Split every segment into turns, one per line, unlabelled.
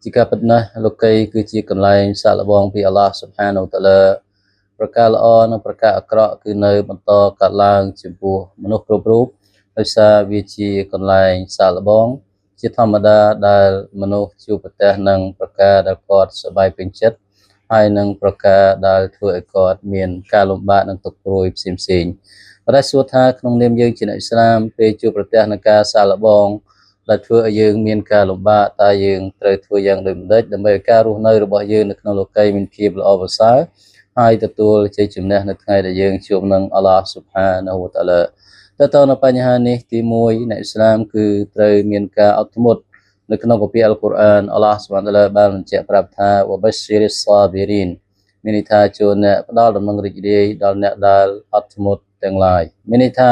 ជាការពិតណាស់លោកីគឺជាកន្លែងសាកល្បងពីអល់ឡោះស៊ុបហានវតាឡាប្រការល្អនិងប្រការអាក្រក់គឺនៅបន្តកើតឡើងចំពោះមនុស្សគ្រប់រូបដោយសារវាជាកន្លែងសាកល្បងជាធម្មតាដែលមនុស្សជួបប្រទះនឹងប្រការដែលគាត់សប្បាយពេញចិត្តហើយនឹងប្រការដែលធ្វើឲ្យគាត់មានការលំបាកនិងទុក្ខព្រួយផ្សេងៗប៉ុន្តែសួរថាក្នុងនាមយើងជាអ្នកអ៊ីស្លាមពេលជួបប្រទះនឹងការសាកល្បងដែលធ្វើឲ្យយើងមានការលំបាកតើយើងត្រូវធ្វើយ៉ាងដូចម្តេចដើម្បីឲ្យការរស់នៅរបស់យើងនៅក្នុងលោកីយ៍មានភាពល្អប្រសើរហើយទទួលជ័យជំនះនៅថ្ងៃដែលយើងជួបនឹងអល់ឡោះស៊ុបហានហូវតាឡាតើតើនៅបញ្ហានេះទី1អ្នកអ៊ីស្លាមគឺត្រូវមានការអត់ធ្មត់នៅក្នុងគម្ពីរអល់កុរអានអល់ឡោះស៊ុបហានតាឡាបានបញ្ជាក់ប្រាប់ថាវបស្រិសសាប៊ីរីនមានន័យថាជួនអ្នកផ្ដល់ដំណឹងរីករាយដល់អ្នកដែលអត់ធ្មត់ទាំងឡាយមានន័យថា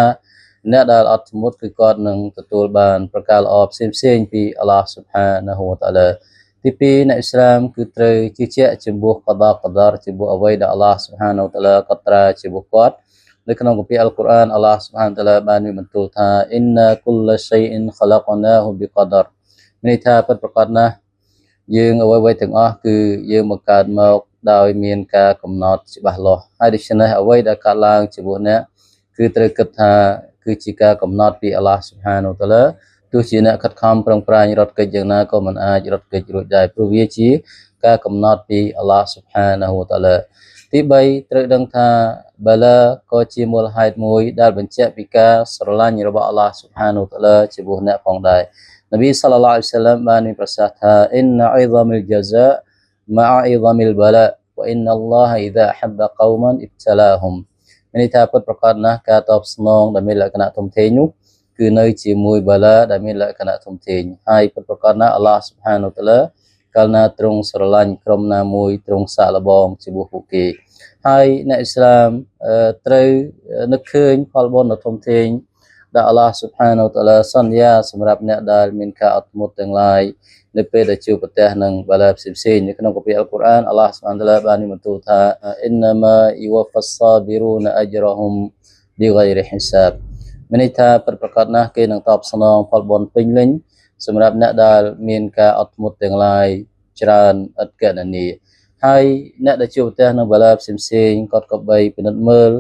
អ្នកដែលអត់ធ្មត់គឺគាត់នឹងទទួលបានប្រការល្អផ្សេងផ្សេងពីអល់ឡោះស៊ុបហានហូវតាឡាទី2អ្នកអ៊ីស្លាមគឺត្រូវជឿជាក់ចំពោះកដាកដារចំពោះអ្វីដែលអល់ឡោះស៊ុបហានហូវតាឡាកត់ត្រាចំពោះគាត់នៅក្នុងគម្ពីរអល់កុរអានអល់ឡោះស៊ុបហានតាឡាបានមានបន្ទូលថាអ៊ីនណាគុលਸ਼ៃអ៊ីនខលកណាហ៊ូប៊ីកដារមានន័យថាពិតប្រាកដណាស់យើងអ្វីៗទាំងអស់គឺយើងបង្កើតមកដោយមានការកំណត់ច្បាស់លាស់ហើយដូច្នេះអ្វីដែលកើតឡើងចំពោះអ្នកគឺត្រូវគិតថាគឺជាការកំណត់ពីអល់ឡោះស៊ុបហានតាឡាទោះជាអ្នកខិតខំប្រឹងប្រែងរត់គេចយ៉ាងណាក៏មិនអាចរត់គេចរួចដែរព្រោះវាជាការកំណត់ពីអល់ឡោះស៊ុបហានតាឡាទី3ត្រូវដឹងថាបាឡាក៏ជាមូលហេតុមួយដែលបញ្ជាក់ពីការស្រឡាញ់របស់អល់ឡោះស៊ុបហានតាឡាចំពោះអ្នកផងដែរនប៊ីសល្លឡោះអាឡៃហ៊ីវសឡាមបានមានប្រសាសន៍ថាអ៊ីនអ៊ីហ្សាមិលជាហ្សាម៉ាអ៊ីហ្សាមិលបាឡាវអ៊ីនអល់ឡោះអ៊ីហ្សាហបកោមិនអ៊ីបតឡាហ៊ុមមានន័យថាពិតប្រាកដណាស់ការតបស្នងដែលមានលក្ខណៈធំធេងនោះគឺនៅជាមួយបាឡាដែលមានលក្ខណៈធំធេងហើយពិតប្រាកដណាស់អល់ឡោះស៊ុបហានតាឡាកាលណាទ្រង់ស្រឡាញ់ក្រុមណាមួយទ្រង់សាកល្បងចំពោះពួកគេហើយអ្នកអ៊ីស្លាមត្រូវនឹកឃើញផលបុណ្យដ៏ធំធេងដែលអល់ឡោះស៊ុបហានតាឡាសន្យាសម្រាប់អ្នកដែលមានការអត់ធ្មត់ទាំងឡាយនៅពេលដែលជួបប្រទះនឹងបាឡាផ្សេងៗនៅក្នុងគម្ពីរអល់កុរអានអល់ឡោះស៊ុបហានតាឡាបានមានបន្ទូលថាអ៊ីនម៉ាយូវហ្វាសសាប៊ីរូនអជ្រហ៊ុមប៊ីហ្គៃរិហ៊ីសាបមានន័យថាពិតប្រាកដណាស់គេនឹងតបស្នងផលបុណ្យពេញលេញសម្រាប់អ្នកដែលមានការអត់ធ្មត់ទាំងឡាយច្រើនឥតគណនាហើយអ្នកដែលជួបប្រទះនឹងបាឡាផ្សេងៗគាត់ក៏បីពិនិត្យមើល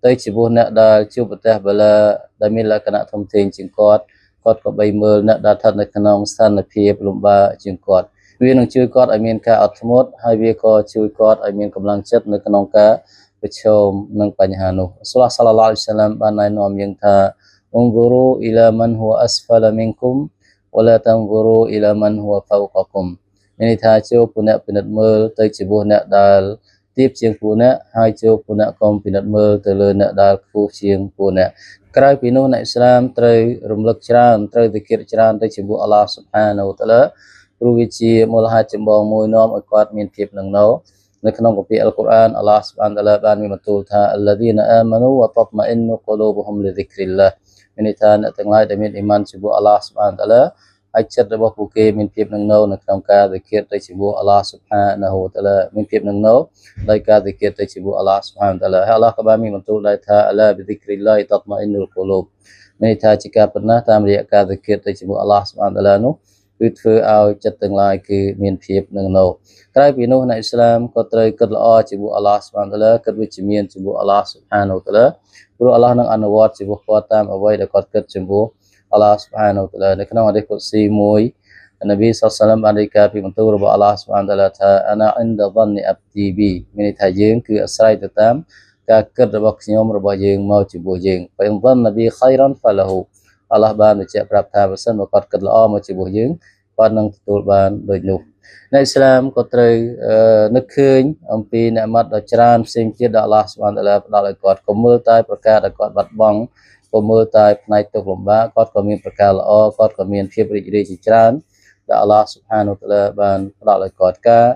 ទៅចំពោះអ្នកដែលជួបប្រទះបាឡាដែលមានលក្ខណៈធំធេងជាងគាត់គាត់ក៏បីមើលអ្នកដែលស្ថិតនៅក្នុងស្ថានភាពលំបាកជាងគាត់វានឹងជួយគាត់ឲ្យមានការអត់ធ្មត់ហើយវាក៏ជួយគាត់ឲ្យមានកម្លាំងចិត្តនៅក្នុងការប្រឈមនឹងបញ្ហានោះសូឡាសល្លឡោះអាឡៃហ៊ីវសឡាមបានណែនាំយើងថាអ៊ុនហ្គរូអ៊ីឡាមិនហ៊ូអស្ហ្វាលមីនគុំវឡាតាន់ហ្គរូអ៊ីឡាមិនហ៊ូហ្វៅកគុំមានន័យថាចូលពួកអ្នកពិនិត្យមើលទៅចំពោះអ្នកដែលទាបជាងពួកអ្នកហើយចូលពួកអ្នកកុំពិនិត្យមើលទៅលើអ្នកដែលខ្ពស់ជាងពួកអ្នកក្រៅពីនោះអ្នកអ៊ីស្លាមត្រូវរំលឹកច្រើនត្រូវទៅគិតច្រើនទៅចំពោះអល់ឡោះស៊ុបហានវតាឡាព្រោះវាជាមូលហេតុចម្បងមួយនាំឲ្យគាត់មានភាពនឹងណោនៅក្នុងគម្ពីរអល់កុរអានអល់ឡោះស៊ុបហានតាឡាបានមានបន្ទូលថាអល់ឡាឌីនអាម៉ានូវតតម៉ាអ៊ីនកូលូបហ៊ុមលីឌិក្រិលឡាមានន័យថាអ្នកទាំងឡាយដែលមានអ៊ីម៉ានចំពោះអល់ឡោះស៊ុបហានតាឡាហើយចិត្តរបស់ពួកគេមានភាពនឹងនៅនៅក្នុងការវិគិតទៅជាមួយអល់ឡោះស៊ុបហានហូតាឡាមានភាពនឹងនៅដោយការវិគិតទៅជាមួយអល់ឡោះស៊ុបហានតាឡាហើយអល់ឡោះក៏បានមានបន្ទូលដែរថាអឡាប៊ីឌិក្រិលឡាតតម៉ាអ៊ីនុលកូលូបមានន័យថាជាការប៉ុណ្ណាតាមរយៈការវិគិតទៅជាមួយអល់ឡោះស៊ុបហានតាឡានោះគឺធ្វើឲ្យចិត្តទាំងឡាយគឺមានភាពនឹងនៅក្រៅពីនោះអ្នកអ៊ីស្លាមក៏ត្រូវគិតល្អជាមួយអល់ឡោះស៊ុបហានតាឡាគិតវិជ្ជមានជាមួយអល់ឡោះស៊ុបហានតាឡាព្រោះអល់ឡោះនឹងអនុវត្តចំពោះគាត់តាមអ្វីដែលគាត់គិតចំពោះអល់ឡោះស៊ុបហានតាឡានៅក្នុងហាឌីសគុដស៊ីមួយនប៊ីសល្លមបានរាយការណ៍ពីបន្ទូលរបស់អល់ឡោះស៊ុបហានតាឡាថាអាណាអ៊ិនដហ្វនអាប់ទីប៊ីមានន័យថាយើងគឺអាស្រ័យទៅតាមការគិតរបស់ខ្ញុំរបស់យើងមកចំពោះយើងបើហ្វននប៊ីខៃរ៉ានហ្វាឡាហ៊ូអល់ឡោះបានបញ្ជាក់ប្រាប់ថាបើសិនបើគាត់គិតល្អមកចំពោះយើងគាត់នឹងទទួលបានដូចនោះអ្នកអ៊ីស្លាមក៏ត្រូវនឹកឃើញអំពីអ្នកម៉ាត់ដ៏ច្រើនផ្សេងទៀតដែលអល់ឡោះស៊ុបហានតាឡាផ្ដល់ឲ្យគាត់កុំមើលតែប្រការដែលគាត់បាត់បង់កុំមើលតែផ្នែកទុក្ខលំបាកគាត់ក៏មានប្រការល្អគាត់ក៏មានភាពរីករាយជាច្រើនដែលអល់ឡោះស៊ុបហានតាឡាបានផ្ដល់ឲ្យគាត់ការ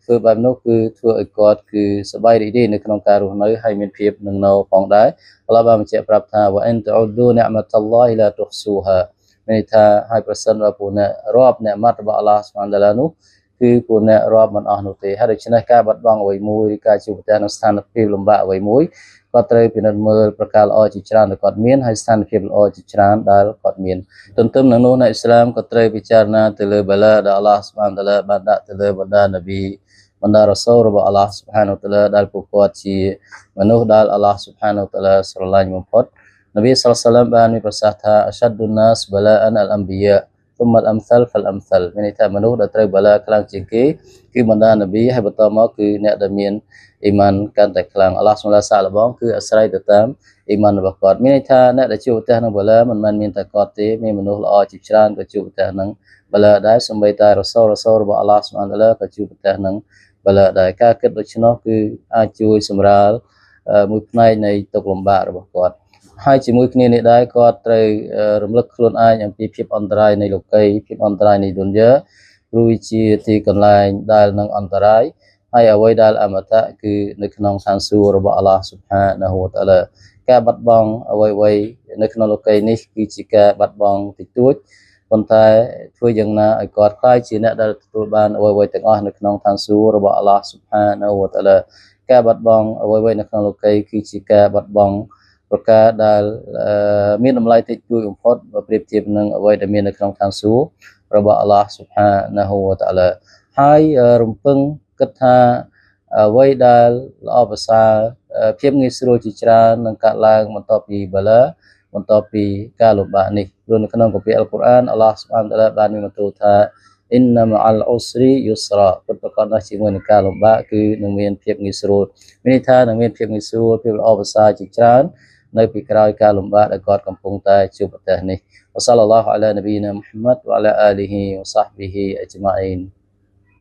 ធ្វើបែបនោះគឺធ្វើឲ្យគាត់គឺសប្បាយរីករាយនៅក្នុងការរស់នៅហើយមានភាពនឹងនៅផងដែរអល់ឡោះបានបញ្ជាក់ប្រាប់ថាវ៉ាអ៊ិនតអ៊ុឌូនិអម៉ាតឡោះឡាតុហ្ស៊ូហាមានន័យថាហើយប្រសិនបើពួកអ្នករាប់អ្នកម៉ាត់របស់អល់ឡោះស៊ុបហានតាឡានោះ គឺពួកអ្នករាប់មិនអស់នោះទេហើយដូច្នេះការបាត់បង់អ្វីមួយឬការជួបប្រទះនឹងស្ថានភាពលំបាកអ្វីមួយគាត់ត្រូវពិនិត្យមើលប្រការល្អជាច្រើនដែលគាត់មានហើយស្ថានភាពល្អជាច្រើនដែលគាត់មានទន្ទឹមនឹងនោះអ្នកអ៊ីស្លាមក៏ត្រូវពិចារណាទៅលើបាឡាដែលអល់ឡោះសុបហានតាឡាបានដាក់ទៅលើបណ្ដានប៊ីបណ្ដារ៉ាសូលរបស់អល់ឡោះសុបហានតាឡាដែលពួកគាត់ជាមនុស្សដែលអល់ឡោះសុបហានតាឡាស្រឡាញ់បំផុតនប៊ីសល្លឡាមបានមានប្រសាសន៍ថាអសាឌុនណាសបាឡាអានអលអំបិយា ثم الأمثل فالأمثل មានន័យថាមនុស្សដែលត្រូវបាឡាខ្លាំងជាងគេគឺបណ្ដានប៊ីហើយបន្តមកគឺអ្នកដែលមានអ៊ីម៉ានកាន់តែខ្លាំងអល់ឡោះសុលាសាកល្បងគឺអាស្រ័យទៅតាមអ៊ីម៉ានរបស់គាត់មានន័យថាអ្នកដែលជួបប្រទះនឹងបាឡាមិនមែនមានតែគាត់ទេមានមនុស្សល្អជាច្រើនក៏ជួបប្រទះនឹងបាឡាដែរសូម្បីតែរ៉ាសូលរបស់អល់ឡោះសុបានតាឡាក៏ជួបប្រទះនឹងបាឡាដែរការគិតដូច្នោះគឺអាចជួយសម្រាលមួយផ្នែកនៃទុក្ខលំបាករបស់គាត់ហើយជាមួយគ្នានេះដែរគាត់ត្រូវរំលឹកខ្លួនឯងអំពីភាពអន្តរាយនៃលោកីភាពអន្តរាយនៃឌុនយ៉ាព្រោះជាទីកន្លែងដែលនឹងអន្តរាយហើយអ្វីដែលអមតៈគឺនៅក្នុងឋានសួគ៌របស់អល់ឡោះស៊ុបហានាហ៊ូវតាឡាការបាត់បង់អ្វីៗនៅក្នុងលោកីនេះគឺជាការបាត់បង់តិចតួចប៉ុន្តែធ្វើយ៉ាងណាឲ្យគាត់ក្លាយជាអ្នកដែលទទួលបានអ្វីៗទាំងអស់នៅក្នុងឋានសួគ៌របស់អល់ឡោះស៊ុបហានាហ៊ូវតាឡាការបាត់បង់អ្វីៗនៅក្នុងលោកីគឺជាការបាត់បង់ប្រការដែលមានតម្លៃតិចតួចបំផុតបើប្រៀបធៀបនឹងអ្វីដែលមាននៅក្នុងឋានសួគ៌របស់អល់ឡោះស៊ុបហានាហ៊ូវតាឡាហើយរំពឹងគិតថាអ្វីដែលល្អប្រសើរភាពងាយស្រួលជាច្រើននឹងកើតឡើងបន្ទាប់ពីបាឡាបន្ទាប់ពីការលំបាកនេះព្រោះនៅក្នុងគម្ពីរអល់កុរអានអល់ឡោះស៊ុបហានតាឡាបានមានបន្ទូលថាអ៊ីនណាមអលអ៊ុស្រីយុស្រាពិតប្រាកដណាស់ជាមួយនឹងការលំបាកគឺនឹងមានភាពងាយស្រួលមានន័យថានឹងមានភាពងាយស្រួលភាពល្អប្រសើរជាច្រើននៅពីក្រោយការលំបាកដែលគាត់កំពុងតែជួបប្រទះនេះវ៉ាសល្លឡោះអាឡានប៊ីណាមុហម៉ាត់វ៉ាអាឡាអាលីហ៊ីវ៉ាសាហប៊ីហ៊ីអច្ចម៉ាអ៊ីន។